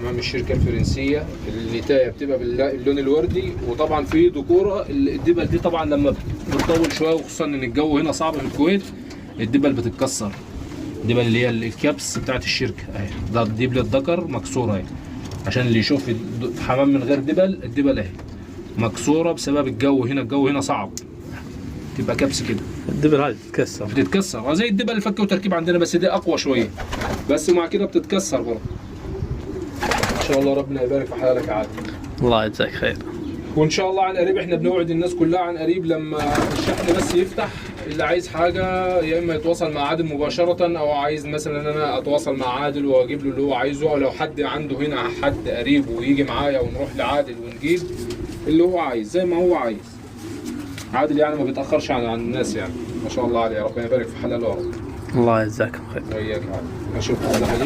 حمام الشركة الفرنسية. النتايه بتبقى باللون الوردي، وطبعا في ديكوره. الدبل دي طبعا لما بتطول شوية، وخصوصا ان الجو هنا صعب في الكويت، الدبل بتتكسر. الدبل اللي هي الكبس بتاعت الشركة اهي، ده الدبل الذكر مكسورة اهي، عشان اللي يشوف حمام من غير دبل، الدبل اهي مكسورة بسبب الجو هنا. الجو هنا صعب، تبقى كبس كده. الدبل هذه تتكسر. بتتكسر زي الدبل الفك وتركيب عندنا، بس دي اقوى شوية، بس مع كده بتتكسر برضه. ان شاء الله ربنا يبارك في حلالك يا عادل. الله يجزاك خير. وان شاء الله عن قريب احنا بنوعد الناس كلها عن قريب لما الشحن بس يفتح، اللي عايز حاجة يا اما يتواصل مع عادل مباشرة، او عايز مثلا ان انا اتواصل مع عادل واجيب له اللي هو عايزه، او لو حد عنده هنا حد قريب ويجي معايا ونروح لعادل ونجيب اللي هو عايز زي ما هو عايز. عادل يعني ما بيتاخرش عن الناس يعني، ما شاء الله عليه، ربنا يبارك في حلاله يا رب. الله يجزاكم خير. وإياك يا عادل. اشوفك على خير.